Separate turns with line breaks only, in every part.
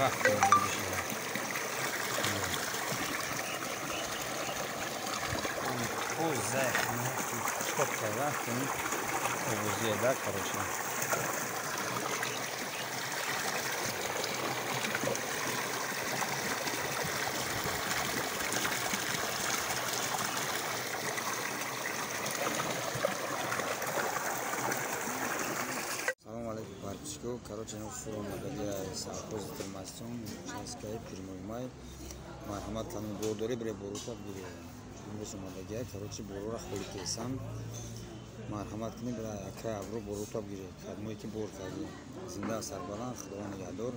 Вақт мешавад. Тоза чётко рафтем. Обузия, да, короче. Салом алейкум, подписчиков. Короче, фуру мадалия совхози Термастон, участкаи Пирмои Май. Марҳамат кани бордорӣ бире борута бире. Имрӯз омадагия, короче, борура холи кесам. Марҳамат кунед, бира акай абро борута бигире. Кадмое ки бор кардӣ. Зинда сарбаланд, Худованд нигаҳдор.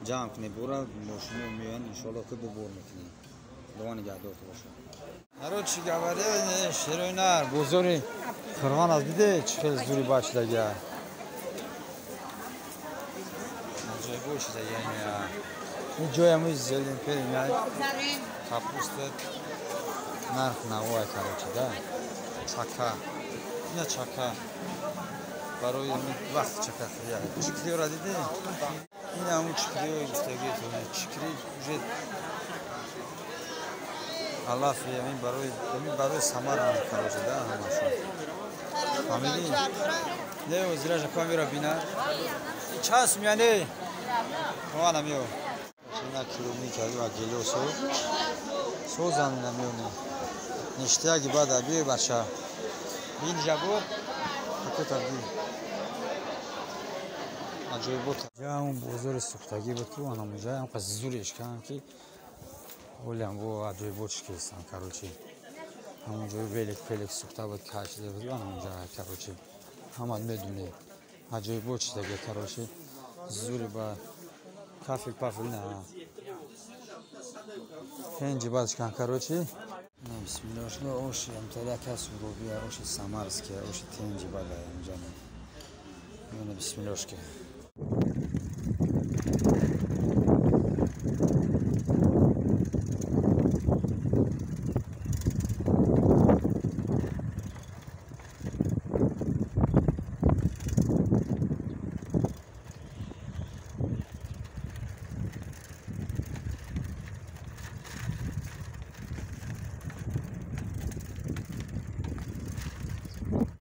Ҷамъ кунед бора, мошино меоянд, иншоаллоҳ ки бо бор мекунем. Худованд нигаҳдор бошад. Короче говоря, шерои нар, бозори Қурғон аз диде чӣ хел зури бачидагия. Аҷоибо чизагия. Ин ҷои ҳамои зелен пелен, капуста нарх навоя, короче, да. Чака. Ина чака. Барои вақти чака хӯрия. Чикриёра диде? Ин ҳамун чикриёи гуфтагиетон. Чикри уже алафи ҳамин барои самара, короче, да, ҳамашон. Фаҳмидӣ? Не, озираша камера бина. Чанд сум яъне? Ана миё. Ина километр ва гелосо. Созан ина миёне. Ништяги бада биё бача. Бин жабор. Какота би. Аҷоибот. Ҷа он бозори сӯхтагӣ буд ку ана онҷа ҳам қас зуреш кардам ки ҳолиам бо аҷоибот шикестам, короче. Ҳамон ҷои велик пелик сӯхта буд, кашида буд, ана онҷа, короче. Ҳамат медунед. Аҷоибот шидаги, короче. Зури ба кафел пафел на. Пенҷи бадшкан, короче. Бисмиллоҳ, оши амталя кас уробия, оши самарския, оши тенҷи бада инҷа. Бисмиллоҳ.